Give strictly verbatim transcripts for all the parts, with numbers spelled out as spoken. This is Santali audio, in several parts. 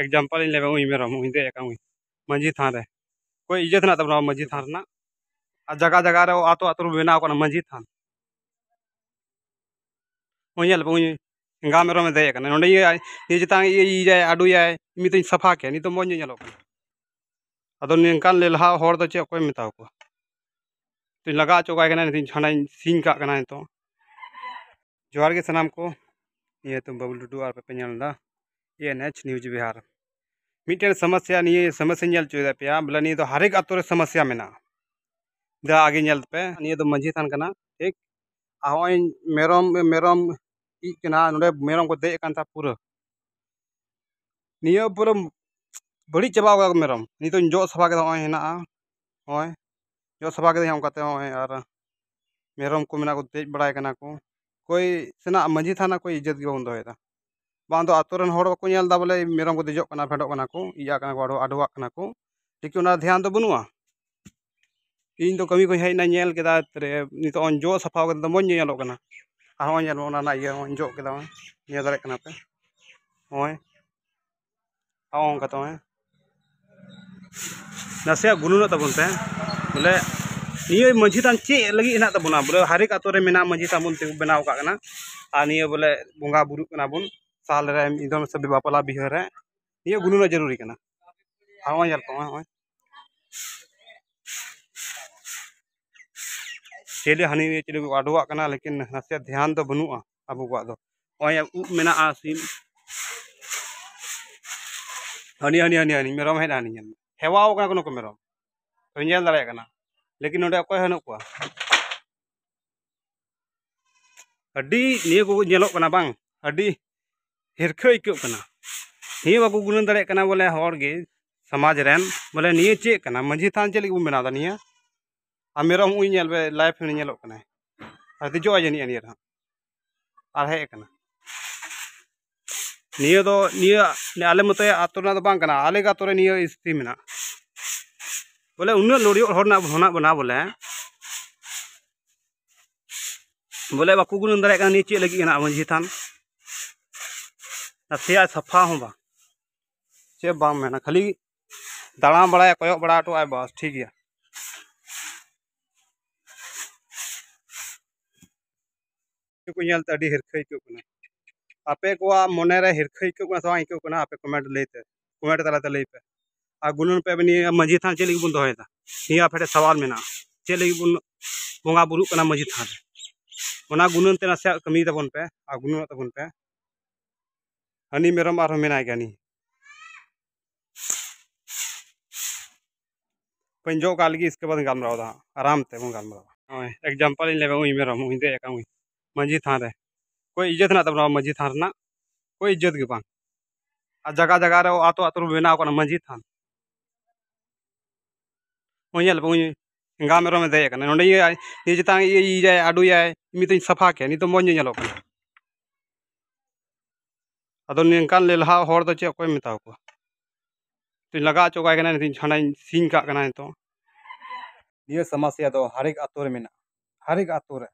Example ᱤᱧ ᱞᱟᱹᱭᱟ, ᱩᱱᱤ ᱢᱮᱨᱚᱢ, ᱩᱱᱤ ᱫᱮᱡ ᱟᱠᱟᱱ, ᱩᱱᱤ ᱢᱟᱹᱡᱷᱤ ᱛᱷᱟᱱ ᱨᱮ᱾ ᱚᱠᱚᱭ ᱤᱡᱽᱡᱚᱛ ᱦᱮᱱᱟᱜ ᱛᱟᱵᱚᱱᱟ ᱢᱟᱹᱡᱷᱤ ᱛᱷᱟᱱ ᱨᱮᱱᱟᱜ? ᱟᱨ ᱡᱟᱭᱜᱟ ᱡᱟᱭᱜᱟ ᱨᱮ, ᱟᱛᱳ ᱟᱛᱳ ᱨᱮ ᱵᱮᱱᱟᱣ ᱠᱟᱱᱟ ᱢᱟᱹᱡᱷᱤ ᱛᱷᱟᱱ᱾ ᱩᱱᱤ ᱧᱮᱞ ᱯᱮ, ᱩᱱᱤ ᱮᱸᱜᱟ ᱢᱮᱨᱚᱢᱮ ᱫᱮᱡ ᱟᱠᱟᱱᱟ ᱱᱚᱸᱰᱮ, ᱤᱭᱟᱹ, ᱱᱤᱭᱟᱹ ᱪᱮᱛᱟᱱ ᱤᱭᱟᱹ, ᱤᱭᱟᱹᱭᱟᱭ, ᱟᱹᱰᱩᱭᱟᱭ, ᱢᱤᱫ ᱫᱚᱧ ᱥᱟᱯᱷᱟ ᱠᱮᱭᱟ, ᱱᱤᱛᱚᱜ ᱢᱚᱡᱽ ᱧᱚᱜ ᱧᱮᱞᱚᱜ ᱠᱟᱱᱟ᱾ ᱟᱫᱚ ᱱᱤᱝᱠᱟᱱ ᱞᱮᱞᱦᱟ ᱦᱚᱲ ᱫᱚ ᱪᱮᱫ ᱚᱠᱚᱭᱮᱢ ᱢᱮᱛᱟ ᱠᱚᱣᱟ? ᱛᱚᱧ ᱞᱟᱜᱟ ᱦᱚᱪᱚ ᱠᱟᱭ ᱠᱟᱱᱟ, ᱱᱤᱛᱚᱜ ᱦᱟᱸᱰᱮᱧ ᱥᱤᱧ ᱠᱟᱜ ᱠᱟᱱᱟ ᱱᱤᱛᱚᱜ᱾ ᱡᱚᱦᱟᱨ ᱜᱮ ᱥᱟᱱᱟᱢ ᱠᱚ, ᱤᱧ ᱧᱩᱛᱩᱢ ᱵᱟᱹᱵᱞᱩ ᱴᱩᱰᱩ ᱟᱨ ᱯᱮ ᱧᱮᱞ ᱮᱫᱟ ᱮᱱ ᱮᱪ News ᱵᱤᱦᱟᱨ᱾ ᱢᱤᱫᱴᱮᱱ ᱥᱚᱢᱚᱥᱥᱟ, ᱱᱤᱭᱟᱹ ᱥᱚᱢᱚᱥᱥᱟᱧ ᱧᱮᱞ ᱦᱚᱪᱚᱭᱮᱫ ᱯᱮᱭᱟ, ᱵᱚᱞᱮ ᱱᱤᱭᱟᱹ ᱫᱚ ᱦᱟᱨᱮᱠ ᱟᱛᱳ ᱨᱮ ᱥᱚᱢᱚᱥᱥᱟ ᱢᱮᱱᱟᱜᱼᱟ᱾ ᱫᱟ ᱟᱜᱮ ᱧᱮᱞ ᱯᱮ, ᱱᱤᱭᱟᱹ ᱫᱚ ᱢᱟᱹᱡᱷᱤ ᱛᱷᱟᱱ ᱠᱟᱱᱟ, ᱴᱷᱤᱠ? ᱟᱨ ᱦᱚᱸᱜᱼᱚᱭ ᱢᱮᱨᱚᱢ, ᱢᱮᱨᱚᱢ ᱤᱡ ᱠᱟᱱᱟ, ᱱᱚᱰᱮ ᱢᱮᱨᱚᱢ ᱠᱚ ᱫᱮᱡ ᱟᱠᱟᱱ ᱛᱟᱦᱮᱸ ᱯᱩᱨᱟᱹ᱾ ᱱᱤᱭᱟᱹ ᱯᱩᱨᱟᱹ ᱵᱟᱹᱲᱤᱡ ᱪᱟᱵᱟ ᱟᱠᱟᱫ ᱠᱚ ᱢᱮᱨᱚᱢ᱾ ᱱᱤᱛᱚᱜ ᱤᱧ ᱡᱚᱜ ᱥᱟᱯᱷᱟ ᱠᱮᱫᱟ, ᱱᱚᱜᱼᱚᱭ ᱦᱮᱱᱟᱜᱼᱟ, ᱱᱚᱜᱼᱚᱭ ᱡᱚᱜ ᱥᱟᱯᱷᱟ ᱠᱮᱫᱟᱹᱧ ᱚᱱᱠᱟᱛᱮ, ᱱᱚᱜᱼᱚᱭ᱾ ᱟᱨ ᱢᱮᱨᱚᱢ ᱠᱚ ᱢᱮᱱᱟᱜ ᱠᱚ, ᱫᱮᱡ ᱵᱟᱲᱟᱭ ᱠᱟᱱᱟ ᱠᱚ᱾ ᱚᱠᱚᱭ ᱥᱮᱱᱟᱜ ᱢᱟᱹᱡᱷᱤ ᱛᱷᱟᱱᱟ ᱚᱠᱚᱭ ᱤᱡᱽᱡᱚᱛ ᱜᱮ ᱵᱟᱵᱚᱱ ᱫᱚᱦᱚᱭᱮᱫᱟ᱾ ᱵᱟᱝ ᱫᱚ ᱟᱛᱳ ᱨᱮᱱ ᱦᱚᱲ ᱵᱟᱠᱚ ᱧᱮᱞ ᱮᱫᱟ ᱵᱚᱞᱮ ᱢᱮᱨᱚᱢ ᱠᱚ ᱫᱮᱡᱚᱜ ᱠᱟᱱᱟ, ᱯᱷᱮᱰᱚᱜ ᱠᱟᱱᱟ ᱠᱚ, ᱤᱭᱟᱹᱜ ᱠᱟᱱᱟ ᱠᱚ, ᱟᱰᱚ-, ᱟᱰᱚᱣᱟᱜ ᱠᱟᱱᱟ ᱠᱚ, ᱞᱮᱠᱤᱱ ᱚᱱᱟ ᱫᱷᱮᱭᱟᱱ ᱫᱚ ᱵᱟᱹᱱᱩᱜᱼᱟ᱾ ᱤᱧ ᱫᱚ ᱠᱟᱹᱢᱤ ᱠᱷᱚᱱ ᱦᱮᱡ ᱮᱱᱟ, ᱧᱮᱞ ᱠᱮᱫᱟ, ᱛᱟᱨᱮ ᱱᱤᱛᱚᱜ ᱚᱱ ᱡᱚᱜ ᱥᱟᱯᱷᱟ ᱠᱟᱛᱮ ᱫᱚ ᱢᱚᱡᱽ ᱧᱚᱜ ᱧᱮᱞᱚᱜ ᱠᱟᱱᱟ᱾ ᱟᱨ ᱦᱚᱸᱜᱼᱚᱭ ᱧᱮᱞ ᱢᱮ, ᱚᱱᱟ ᱨᱮᱱᱟᱜ ᱤᱭᱟᱹ ᱦᱚᱸᱧ ᱡᱚᱜ ᱠᱮᱫᱟ, ᱦᱚᱸᱜᱼᱚᱭ᱾ ᱧᱮᱞ ᱫᱟᱲᱮᱭᱟᱜ ᱠᱟᱱᱟ ᱯᱮ, ᱦᱚᱸᱜᱼᱚᱭ᱾ ᱦᱚᱸᱜᱼᱚ ᱱᱚᱝᱠᱟ ᱛᱚ, ᱦᱚᱸᱜᱼᱚᱭ᱾ ᱱᱟᱥᱮᱭᱟᱜ ᱜᱩᱱᱟᱹᱱᱚᱜ ᱛᱟᱵᱚᱱ ᱯᱮ, ᱵᱚᱞᱮ ᱱᱤᱭᱟᱹ ᱢᱟᱹᱡᱷᱤ ᱛᱷᱟᱱ ᱪᱮᱫ ᱞᱟᱹᱜᱤᱫ ᱦᱮᱱᱟᱜ ᱛᱟᱵᱚᱱᱟ? ᱵᱚᱞᱮ ᱦᱟᱨᱮᱠ ᱟᱛᱳ ᱨᱮ ᱢᱮᱱᱟᱜᱼᱟ, ᱢᱟᱹᱡᱷᱤ ᱛᱷᱟᱱ ᱵᱚᱱ ᱵᱮᱱᱟᱣ ᱠᱟᱜ ᱠᱟᱱᱟ᱾ ᱟᱨ ᱱᱤᱭᱟᱹ ᱵᱚᱞᱮ ᱵᱚᱸᱜᱟ ᱵᱩᱨᱩᱜ ᱠᱟᱱᱟ ᱵᱚᱱ ᱥᱟᱞ ᱨᱮ ᱢᱤᱫ ᱫᱚᱢ ᱥᱮ ᱵᱟᱯᱞᱟ ᱵᱤᱦᱟᱹ ᱨᱮ, ᱱᱤᱭᱟᱹ ᱜᱩᱱᱟᱹᱱᱚᱜ ᱡᱟᱹᱨᱩᱨᱤ ᱠᱟᱱᱟ᱾ ᱟᱨ ᱦᱚᱸᱜᱼᱚᱭ ᱧᱮᱞ ᱯᱮ, ᱦᱚᱸᱜᱼᱚᱭ, ᱦᱚᱸᱜᱼᱚᱭ᱾ ᱪᱤᱞᱤ ᱦᱟᱹᱱᱤ ᱪᱤᱞᱤ ᱠᱚ ᱟᱰᱚᱣᱟᱜ ᱠᱟᱱᱟ, ᱞᱮᱠᱤᱱ ᱱᱟᱥᱮᱭᱟᱜ ᱫᱷᱮᱭᱟᱱ ᱫᱚ ᱵᱟᱹᱱᱩᱜᱼᱟ ᱟᱵᱚ ᱠᱚᱣᱟᱜ ᱫᱚ᱾ ᱱᱚᱜᱼᱚᱭ ᱩᱵ ᱢᱮᱱᱟᱜᱼᱟ, ᱥᱤᱢ, ᱦᱟᱹᱱᱤ, ᱦᱟᱹᱱᱤ, ᱦᱟᱹᱱᱤ, ᱦᱟᱹᱱᱤ ᱢᱮᱨᱚᱢ ᱦᱮᱡ ᱮᱱᱟ, ᱦᱟᱹᱱᱤ ᱧᱮᱞ ᱢᱮ᱾ ᱦᱮᱣᱟᱣ ᱠᱟᱱᱟ ᱠᱚ ᱱᱩᱠᱩ ᱢᱮᱨᱚᱢ, ᱛᱚ ᱧᱮᱞ ᱫᱟᱲᱮᱭᱟᱜ ᱠᱟᱱᱟ, ᱞᱮᱠᱤᱱ ᱱᱚᱰᱮ ᱚᱠᱚᱭ ᱦᱚᱸ ᱵᱟᱹᱱᱩᱜ ᱠᱚᱣᱟ᱾ ᱟᱹᱰᱤ ᱱᱤᱭᱟᱹ ᱠᱚ ᱧᱮᱞᱚᱜ ᱠᱟᱱᱟ ᱵᱟᱝ, ᱟᱹᱰᱤ ᱦᱤᱨᱠᱷᱟᱹ ᱟᱹᱭᱠᱟᱹᱜ ᱠᱟᱱᱟ᱾ ᱱᱤᱭᱟᱹ ᱵᱟᱠᱚ ᱜᱩᱱᱟᱹᱱ ᱫᱟᱲᱮᱭᱟᱜ ᱠᱟᱱᱟ ᱵᱚᱞᱮ ᱦᱚᱲ ᱜᱮ, ᱥᱚᱢᱟᱡᱽ ᱨᱮᱱ, ᱵᱚᱞᱮ ᱱᱤᱭᱟᱹ ᱪᱮᱫ ᱠᱟᱱᱟ? ᱢᱟᱹᱡᱷᱤ ᱛᱷᱟᱱ ᱪᱮᱫ ᱞᱟᱹᱜᱤᱫ ᱵᱚᱱ ᱵᱮᱱᱟᱣ ᱮᱫᱟ ᱱᱤᱭᱟᱹ? ᱟᱨ ᱢᱮᱨᱚᱢ ᱩᱱᱤ ᱧᱮᱞ ᱵᱮ, ᱞᱟᱭᱤᱵᱷ ᱨᱮ ᱧᱮᱞᱚᱜ ᱠᱟᱱᱟᱭ, ᱟᱨ ᱫᱮᱡᱚᱜᱼᱟᱭ ᱡᱟᱹᱱᱤᱡ ᱱᱤᱭᱟᱹ ᱨᱮᱦᱚᱸ, ᱟᱨ ᱦᱮᱡ ᱟᱠᱟᱱᱟ᱾ ᱱᱤᱭᱟᱹ ᱫᱚ, ᱱᱤᱭᱟᱹ ᱟᱞᱮ ᱢᱚᱛᱚ ᱟᱛᱳ ᱨᱮᱱᱟᱜ ᱫᱚ ᱵᱟᱝ ᱠᱟᱱᱟ, ᱟᱞᱮ ᱜᱮ ᱟᱛᱳ ᱨᱮ ᱱᱤᱭᱟᱹ ᱥᱛᱷᱤᱛᱤ ᱢᱮᱱᱟᱜᱼᱟ᱾ ᱵᱚᱞᱮ ᱩᱱᱟᱹᱜ ᱞᱚᱲᱤᱭᱚᱜ ᱦᱚᱲ ᱨᱮᱱᱟᱜ ᱦᱮᱱᱟᱜ ᱵᱚᱱᱟ ᱵᱚᱞᱮ, ᱵᱚᱞᱮ ᱵᱟᱠᱚ ᱜᱩᱱᱟᱹᱱ ᱫᱟᱲᱮᱭᱟᱜ ᱠᱟᱱᱟ ᱱᱤᱭᱟᱹ ᱪᱮᱫ ᱞᱟᱹᱜᱤᱫ ᱦᱮᱱᱟᱜᱼᱟ ᱢᱟᱹᱡᱷᱤ ᱛᱷᱟᱱ᱾ ᱱᱟᱥᱮᱭᱟᱜ ᱥᱟᱯᱷᱟ ᱦᱚᱸ ᱵᱟᱝ, ᱪᱮᱫ ᱵᱟᱢ ᱢᱮᱱᱟ, ᱠᱷᱟᱹᱞᱤ ᱫᱟᱬᱟ ᱵᱟᱲᱟᱭᱟ, ᱠᱚᱭᱚᱜ ᱵᱟᱲᱟ ᱦᱚᱴᱚ ᱟᱭ, ᱵᱟᱥ, ᱴᱷᱤᱠ ᱜᱮᱭᱟ᱾ ᱠᱚ ᱧᱮᱞᱛᱮ ᱟᱹᱰᱤ ᱦᱤᱨᱠᱷᱟᱹ ᱟᱹᱭᱠᱟᱹᱜ ᱠᱟᱱᱟ᱾ ᱟᱯᱮ ᱠᱚᱣᱟᱜ ᱢᱚᱱᱮᱨᱮ ᱦᱤᱨᱠᱷᱟᱹ ᱟᱹᱭᱠᱟᱹᱜ ᱠᱟᱱᱟ ᱥᱮ ᱵᱟᱝ ᱟᱹᱭᱠᱟᱹᱜ ᱠᱟᱱᱟ? ᱟᱯᱮ comment ᱞᱟᱹᱭᱛᱮ, comment ᱛᱟᱞᱟᱛᱮ ᱞᱟᱹᱭ ᱯᱮ᱾ ᱟᱨ ᱜᱩᱱᱟᱹᱱ ᱯᱮ, ᱱᱤᱭᱟᱹ ᱢᱟᱹᱡᱷᱤ ᱛᱷᱟᱱ ᱪᱮᱫ ᱞᱟᱹᱜᱤᱫ ᱵᱚᱱ ᱫᱚᱦᱚᱭᱮᱫᱟ? ᱱᱤᱭᱟᱹ ᱟᱯᱮ ᱴᱷᱮᱱ ᱥᱟᱣᱟᱞ ᱢᱮᱱᱟᱜᱼᱟ, ᱪᱮᱫ ᱞᱟᱹᱜᱤᱫ ᱵᱚᱱ ᱵᱚᱸᱜᱟ ᱵᱩᱨᱩᱜ ᱠᱟᱱᱟ ᱢᱟᱹᱡᱷᱤ ᱛᱷᱟᱱ ᱨᱮ? ᱚᱱᱟ ᱜᱩᱱᱟᱹᱱ ᱛᱮ ᱱᱟᱥᱮᱭᱟᱜ ᱠᱟᱹᱢᱤᱭ ᱛᱟᱵᱚᱱ ᱯᱮ ᱟᱨ ᱜᱩᱱᱟᱹᱱᱚᱜ ᱛᱟᱵᱚᱱ ᱯᱮ᱾ ᱦᱟᱹᱱᱤ ᱢᱮᱨᱚᱢ ᱟᱨᱦᱚᱸ ᱢᱮᱱᱟᱭ ᱜᱮᱭᱟ, ᱱᱤ ᱵᱟᱹᱧ ᱡᱚᱜ ᱠᱟᱜ ᱞᱟᱹᱜᱤᱫ, ᱤᱥᱠᱮ ᱵᱟᱫᱽ ᱜᱟᱞᱢᱟᱨᱟᱣ ᱫᱟ ᱦᱟᱸᱜ, ᱟᱨᱟᱢ ᱛᱮ ᱵᱚᱱ ᱜᱟᱞᱢᱟᱨᱟᱣᱟ᱾ ᱱᱚᱜᱼᱚᱭ example ᱤᱧ ᱞᱟᱹᱭ, ᱩᱱᱤ ᱢᱮᱨᱚᱢ, ᱩᱱᱤ ᱫᱮᱡ ᱟᱠᱟᱱ, ᱩᱱᱤ ᱢᱟᱹᱡᱷᱤ ᱛᱷᱟᱱ ᱨᱮ᱾ ᱚᱠᱚᱭ ᱤᱡᱽᱡᱚᱛ ᱦᱮᱱᱟᱜ ᱛᱟᱵᱚᱱᱟ ᱢᱟᱹᱡᱷᱤ ᱛᱷᱟᱱ ᱨᱮᱱᱟᱜ? ᱚᱠᱚᱭ ᱤᱡᱽᱡᱚᱛ ᱜᱮ ᱵᱟᱝ᱾ ᱟᱨ ᱡᱟᱭᱜᱟ ᱡᱟᱭᱜᱟ ᱨᱮ, ᱟᱹᱛᱩ ᱟᱹᱛᱩ ᱨᱮ ᱵᱮᱱᱟᱣ ᱠᱟᱱᱟ ᱢᱟᱹᱡᱷᱤ ᱛᱷᱟᱱ᱾ ᱩᱱᱤ ᱧᱮᱞ ᱯᱮ, ᱩᱱᱤ ᱮᱸᱜᱟ ᱢᱮᱨᱚᱢᱮ ᱫᱮᱡ ᱟᱠᱟᱱᱟ ᱱᱚᱸᱰᱮ, ᱤᱭᱟᱹ, ᱱᱤᱭᱟᱹ ᱪᱮᱛᱟᱱ ᱤᱭᱟᱹ, ᱤᱭᱟᱹᱭᱟᱭ, ᱟᱹᱰᱩᱭᱟᱭ, ᱢᱤᱫ ᱫᱤᱱ ᱥᱟᱯᱷᱟ ᱠᱮᱭᱟ, ᱱᱤᱛᱚᱜ ᱢᱚᱡᱽ ᱧᱚᱜ ᱧᱮᱞᱚᱜ ᱠᱟᱱᱟ᱾ ᱟᱫᱚ ᱱᱤᱝᱠᱟᱱ ᱞᱮᱞᱦᱟ ᱦᱚᱲ ᱫᱚ ᱪᱮᱫ ᱚᱠᱚᱭ ᱢᱮᱛᱟ ᱠᱚᱣᱟ? ᱛᱚᱧ ᱞᱟᱜᱟ ᱦᱚᱪᱚ ᱠᱟᱭ ᱠᱟᱱᱟ, ᱱᱤᱛᱚᱜ ᱦᱟᱸᱰᱮᱧ ᱥᱤᱧ ᱠᱟᱜ ᱠᱟᱱᱟ ᱱᱤᱛᱚᱜ᱾ ᱱᱤᱭᱟᱹ ᱥᱚᱢᱚᱥᱥᱟ ᱫᱚ ᱦᱟᱨᱮᱠ ᱟᱛᱳ ᱨᱮ ᱢᱮᱱᱟᱜᱼᱟ, ᱦᱟᱨᱮᱠ ᱟᱛᱳ ᱨᱮ᱾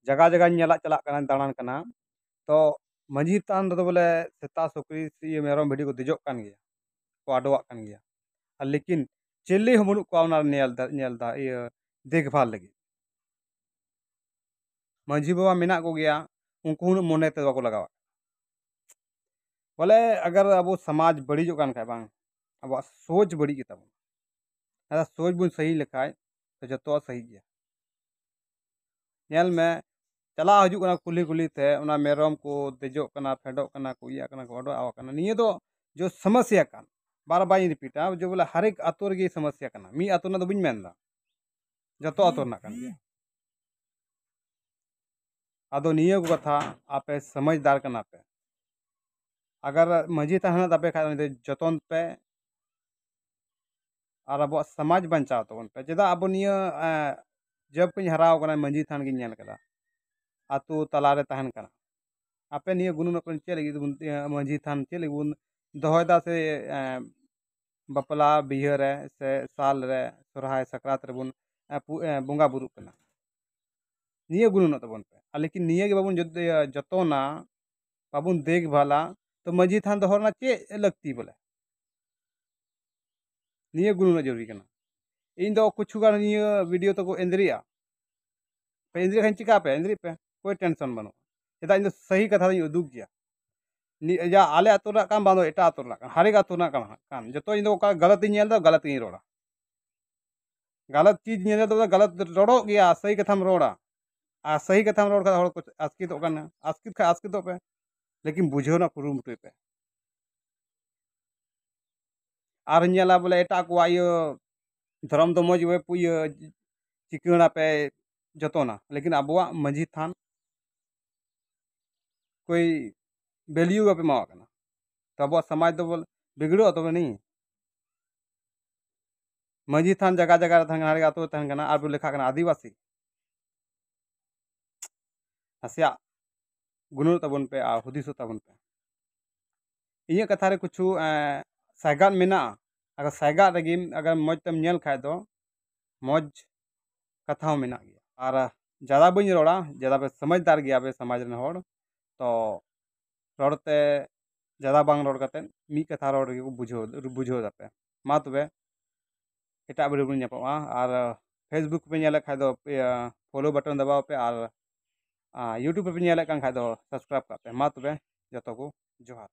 ᱡᱟᱭᱜᱟ ᱡᱟᱭᱜᱟᱧ ᱧᱮᱞᱟ, ᱪᱟᱞᱟᱜ ᱠᱟᱱᱟ, ᱫᱟᱬᱟᱱ ᱠᱟᱱᱟ, ᱛᱚ ᱢᱟᱹᱡᱷᱤ ᱛᱷᱟᱱ ᱨᱮᱫᱚ ᱵᱚᱞᱮ ᱥᱮᱛᱟ, ᱥᱩᱠᱨᱤ, ᱤᱭᱟᱹ, ᱢᱮᱨᱚᱢ, ᱵᱷᱤᱰᱤ ᱠᱚ ᱫᱮᱡᱚᱜ ᱠᱟᱱ ᱜᱮᱭᱟ, ᱠᱚ ᱟᱰᱚᱣᱟᱜ ᱠᱟᱱ ᱜᱮᱭᱟ, ᱟᱨ ᱞᱮᱠᱤᱱ ᱪᱤᱞᱤ ᱦᱚᱸ ᱵᱟᱹᱱᱩᱜ ᱠᱚᱣᱟ ᱚᱱᱟ ᱧᱮᱞ ᱫᱟ, ᱧᱮᱞ ᱫᱟ, ᱤᱭᱟᱹ, ᱫᱮᱠᱷᱵᱷᱟᱞ ᱞᱟᱹᱜᱤᱫ᱾ ᱢᱟᱹᱡᱷᱤ ᱵᱟᱵᱟ ᱢᱮᱱᱟᱜ ᱠᱚᱜᱮᱭᱟ, ᱩᱱᱠᱩ ᱩᱱᱟᱹᱜ ᱢᱚᱱᱮ ᱛᱮ ᱵᱟᱠᱚ ᱞᱟᱜᱟᱣᱟ᱾ ᱵᱚᱞᱮ ᱟᱜᱟᱨ ᱟᱵᱚ ᱥᱚᱢᱟᱡᱽ ᱵᱟᱹᱲᱤᱡᱚᱜ ᱠᱟᱱ ᱠᱷᱟᱡ, ᱵᱟᱝ, ᱟᱵᱚᱣᱟᱜ ᱥᱳᱪ ᱵᱟᱹᱲᱤᱡ ᱜᱮᱛᱟ ᱵᱚᱱᱟ᱾ ᱟᱨ ᱥᱳᱪ ᱵᱚᱱ ᱥᱟᱹᱦᱤ ᱞᱮᱠᱷᱟᱡ ᱛᱚ ᱡᱚᱛᱚᱣᱟᱜ ᱥᱟᱹᱦᱤ ᱜᱮᱭᱟ᱾ ᱧᱮᱞ ᱢᱮ, ᱪᱟᱞᱟᱣ ᱦᱤᱡᱩᱜ ᱠᱟᱱᱟ ᱠᱩᱞᱦᱤ ᱠᱩᱞᱦᱤ ᱛᱮ, ᱚᱱᱟ ᱢᱮᱨᱚᱢ ᱠᱚ ᱫᱮᱡᱚᱜ ᱠᱟᱱᱟ, ᱯᱷᱮᱰᱚᱜ ᱠᱟᱱᱟ ᱠᱚ, ᱤᱭᱟᱹᱜ ᱠᱟᱱᱟ ᱠᱚ, ᱚᱰᱚᱜ ᱟᱣᱟᱜ ᱠᱟᱱᱟ᱾ ᱱᱤᱭᱟᱹ ᱫᱚ ᱡᱚ ᱥᱚᱢᱚᱥᱥᱟ ᱠᱟᱱ, ᱵᱟᱨ ᱵᱟᱨ ᱤᱧ ᱨᱤᱯᱤᱴᱟ, ᱡᱮ ᱵᱚᱞᱮ ᱦᱟᱨᱮᱠ ᱟᱛᱳ ᱨᱮᱜᱮ ᱥᱚᱢᱚᱥᱥᱟ ᱠᱟᱱᱟ᱾ ᱢᱤᱫ ᱟᱛᱳ ᱨᱮᱱᱟᱜ ᱫᱚ ᱵᱟᱹᱧ ᱢᱮᱱᱫᱟ, ᱡᱚᱛᱚ ᱟᱛᱳ ᱨᱮᱱᱟᱜ ᱠᱟᱱ ᱜᱮᱭᱟ᱾ ᱟᱫᱚ ᱱᱤᱭᱟᱹ ᱠᱚ ᱠᱟᱛᱷᱟ ᱟᱯᱮ ᱥᱚᱢᱚᱡᱽᱫᱟᱨ ᱠᱟᱱᱟ ᱯᱮ᱾ ᱟᱜᱟᱨ ᱢᱟᱹᱡᱷᱤ ᱛᱷᱟᱱ ᱦᱮᱱᱟᱜ ᱛᱟᱯᱮ ᱠᱷᱟᱡ, ᱩᱱᱤ ᱫᱚ ᱡᱚᱛᱚᱱ ᱯᱮ᱾ ᱟᱨ ᱟᱵᱚᱣᱟᱜ ᱥᱚᱢᱟᱡᱽ ᱵᱟᱧᱪᱟᱣ ᱛᱟᱵᱚᱱ ᱯᱮ᱾ ᱪᱮᱫᱟᱜ ᱟᱵᱚ ᱱᱤᱭᱟᱹ, ᱮᱸ, ᱡᱟᱵ ᱠᱷᱚᱱᱤᱧ ᱦᱟᱨᱟᱣ ᱠᱟᱱᱟ, ᱢᱟᱹᱡᱷᱤ ᱛᱷᱟᱱ ᱜᱤᱧ ᱧᱮᱞ ᱠᱟᱫᱟ, ᱟᱛᱳ ᱛᱟᱞᱟᱨᱮ ᱛᱟᱦᱮᱱ ᱠᱟᱱᱟ᱾ ᱟᱯᱮ ᱱᱤᱭᱟᱹ ᱜᱩᱱᱟᱹᱱᱚᱜ ᱯᱮ, ᱪᱮᱫ ᱞᱟᱹᱜᱤᱫ ᱵᱚᱱ, ᱤᱭᱟᱹ, ᱢᱟᱹᱡᱷᱤ ᱛᱷᱟᱱ ᱪᱮᱫ ᱞᱟᱹᱜᱤᱫ ᱵᱚᱱ ᱫᱚᱦᱚᱭᱮᱫᱟ? ᱥᱮ, ᱮᱸ, ᱵᱟᱯᱞᱟ ᱵᱤᱦᱟᱹ ᱨᱮ ᱥᱮ ᱥᱟᱞ ᱨᱮ, ᱥᱚᱨᱦᱟᱭ ᱥᱟᱠᱨᱟᱛ ᱨᱮᱵᱚᱱ, ᱮᱸ, ᱯᱩ-, ᱮᱸ, ᱵᱚᱸᱜᱟ ᱵᱩᱨᱩᱜ ᱠᱟᱱᱟ? ᱱᱤᱭᱟᱹ ᱜᱩᱱᱟᱹᱱᱚᱜ ᱛᱟᱵᱚᱱ ᱯᱮ᱾ ᱟᱨ ᱞᱮᱠᱤᱱ ᱱᱤᱭᱟᱹ ᱜᱮ ᱵᱟᱵᱚᱱ ᱡᱚᱛ-, ᱤᱭᱟᱹ, ᱡᱚᱛᱚᱱᱟ, ᱵᱟᱵᱚᱱ ᱫᱮᱠᱷᱵᱷᱟᱞᱟ, ᱛᱚ ᱢᱟᱹᱡᱷᱤ ᱛᱷᱟᱱ ᱫᱚᱦᱚ ᱨᱮᱱᱟᱜ ᱪᱮᱫ ᱞᱟᱹᱠᱛᱤ ᱵᱚᱞᱮ? ᱱᱤᱭᱟᱹ ᱜᱩᱱᱟᱹᱱᱚᱜ ᱡᱟᱹᱨᱩᱨᱤ ᱠᱟᱱᱟ᱾ ᱤᱧ ᱫᱚ ᱠᱤᱪᱷᱩ ᱜᱟᱱ ᱱᱤᱭᱟᱹ ᱵᱷᱤᱰᱤᱭᱳ ᱛᱮᱠᱚ ᱮᱸᱫᱽᱨᱮᱜᱼᱟ, ᱯᱮ ᱮᱸᱫᱽᱨᱮ ᱠᱷᱟᱱ ᱪᱤᱠᱟᱹᱯᱮ, ᱮᱸᱫᱽᱨᱮᱜ ᱯᱮ, ᱠᱳᱭ ᱴᱮᱱᱥᱚᱱ ᱵᱟᱹᱱᱩᱜᱼᱟ᱾ ᱪᱮᱫᱟᱜ, ᱤᱧ ᱫᱚ ᱥᱟᱹᱦᱤ ᱠᱟᱛᱷᱟ ᱫᱚᱧ ᱩᱫᱩᱜ ᱜᱮᱭᱟ᱾ ᱱᱤ-, ᱡᱟ ᱟᱞᱮ ᱟᱹᱛᱩ ᱨᱮᱱᱟᱜ ᱠᱟᱱ, ᱵᱟᱝ ᱫᱚ ᱮᱴᱟᱜ ᱟᱹᱛᱩ ᱨᱮᱱᱟᱜ ᱠᱟᱱ, ᱦᱟᱨᱮᱠ ᱟᱹᱛᱩ ᱨᱮᱱᱟᱜ ᱠᱟᱱᱟ ᱦᱟᱸᱜ ᱠᱟᱱ, ᱡᱚᱛᱚ ᱤᱧ ᱫᱚ ᱚᱠᱟ ᱜᱟᱞᱟᱛ ᱤᱧ ᱧᱮᱞ ᱮᱫᱟ, ᱜᱟᱞᱟᱛ ᱜᱤᱧ ᱨᱚᱲᱟ᱾ ᱜᱟᱞᱟᱛ ᱪᱤᱡᱽ ᱧᱮᱞ ᱮᱫᱟ, ᱜᱟᱞᱟᱛ ᱨᱚᱲᱚᱜ ᱜᱮᱭᱟ, ᱥᱟᱹᱦᱤ ᱠᱟᱛᱷᱟᱢ ᱨᱚᱲᱟ᱾ ᱟᱨ ᱥᱟᱹᱦᱤ ᱠᱟᱛᱷᱟᱢ ᱨᱚᱲ ᱠᱷᱟᱱ ᱦᱚᱲ ᱠᱚ ᱟᱥᱠᱮᱛᱚᱜ ᱠᱟᱱᱟ, ᱟᱥᱠᱮᱛ ᱠᱷᱟᱱ ᱟᱥᱠᱮᱛᱚᱜ ᱯᱮ, ᱞᱮᱠᱤᱱ ᱵᱩᱡᱷᱟᱹᱣ ᱨᱮᱱᱟᱜ ᱠᱩᱨᱩᱢᱩᱴᱩᱭ ᱯᱮ᱾ ᱟᱨ ᱧᱮᱞᱟ ᱵᱚᱞᱮ ᱮᱴᱟᱜ ᱠᱚᱣᱟᱜ ᱤᱭᱟᱹ ᱫᱷᱚᱨᱚᱢ ᱫᱚ ᱢᱚᱡᱽ ᱜᱮ ᱤᱭᱟᱹ ᱪᱤᱠᱟᱹᱬᱟ ᱯᱮ ᱡᱚᱛᱚᱱᱟ, ᱞᱮᱠᱤᱱ ᱟᱵᱚᱣᱟᱜ ᱢᱟᱹᱡᱷᱤ ᱛᱷᱟᱱ ᱠᱚᱭ ᱵᱷᱮᱞᱤᱭᱩ ᱵᱟᱯᱮ ᱮᱢᱟᱣᱟᱜ ᱠᱟᱱᱟ, ᱛᱚ ᱟᱵᱚᱣᱟᱜ ᱥᱚᱢᱟᱡᱽ ᱫᱚ ᱵᱚᱞᱮ ᱵᱤᱜᱽᱲᱟᱹᱜᱼᱟ ᱛᱚᱵᱮ ᱱᱤ᱾ ᱢᱟᱹᱡᱷᱤ ᱛᱷᱟᱱ ᱡᱟᱭᱜᱟ ᱡᱟᱭᱜᱟ ᱨᱮ ᱛᱟᱦᱮᱱ ᱠᱟᱱᱟ, ᱦᱟᱸᱰᱮ ᱟᱛᱳ ᱨᱮ ᱛᱟᱦᱮᱱ ᱠᱟᱱᱟ, ᱟᱨ ᱵᱚ ᱞᱮᱠᱷᱟᱜ ᱠᱟᱱᱟ ᱟᱹᱫᱤᱵᱟᱹᱥᱤ᱾ ᱱᱟᱥᱮᱭᱟᱜ ᱜᱩᱱᱟᱹᱱᱚᱜ ᱛᱟᱵᱚᱱ ᱯᱮ ᱟᱨ ᱦᱩᱫᱤᱥᱚᱜ ᱛᱟᱵᱚᱱ ᱯᱮ᱾ ᱤᱧᱟᱹᱜ ᱠᱟᱛᱷᱟ ᱨᱮ ᱠᱤᱪᱷᱩ, ᱮᱸ, ᱥᱟᱭᱜᱟᱫ ᱢᱮᱱᱟᱜᱼᱟ᱾ ᱟᱫᱚ ᱥᱟᱭᱜᱟᱫ ᱨᱮᱜᱮ ᱟᱜᱟᱨ ᱢᱚᱡᱽ ᱛᱮᱢ ᱧᱮᱞ ᱠᱷᱟᱡ ᱫᱚ ᱢᱚᱡᱽ ᱠᱟᱛᱷᱟ ᱦᱚᱸ ᱢᱮᱱᱟᱜ ᱜᱮᱭᱟ᱾ ᱟᱨ ᱡᱟᱫᱟ ᱵᱟᱹᱧ ᱨᱚᱲᱟ, ᱡᱟᱫᱟ ᱯᱮ ᱥᱚᱢᱟᱡᱽᱫᱟᱨ ᱜᱮᱭᱟ ᱯᱮ ᱥᱚᱢᱟᱡᱽ ᱨᱮᱱ ᱦᱚᱲ, ᱛᱚ ᱨᱚᱲ ᱛᱮ ᱡᱟᱫᱟ ᱵᱟᱝ ᱨᱚᱲ ᱠᱟᱛᱮᱫ ᱢᱤᱫ ᱠᱟᱛᱷᱟ ᱨᱚᱲ ᱨᱮᱜᱮ ᱠᱚ ᱵᱩᱡᱷᱟᱹᱣ, ᱵᱩᱡᱷᱟᱹᱣ ᱫᱟᱯᱮ᱾ ᱢᱟ ᱛᱚᱵᱮ ᱮᱴᱟᱜ ᱵᱷᱤᱰᱤᱭᱳ ᱵᱚᱱ ᱧᱟᱯᱟᱢᱟ᱾ ᱟᱨ Facebook ᱯᱮ ᱧᱮᱞᱮᱫ ᱠᱷᱟᱡ ᱫᱚ, ᱤᱭᱟᱹ, ᱯᱷᱚᱞᱳ ᱵᱟᱴᱚᱱ ᱫᱟᱵᱟᱣ ᱯᱮ, ᱟᱨ, ᱟᱨ YouTube ᱯᱮ ᱧᱮᱞᱮᱫ ᱠᱟᱱ ᱠᱷᱟᱡ ᱫᱚ subscribe ᱠᱟᱜ ᱯᱮ᱾ ᱢᱟ ᱛᱚᱵᱮ ᱡᱚᱛᱚ ᱠᱚ ᱡᱚᱦᱟᱨ᱾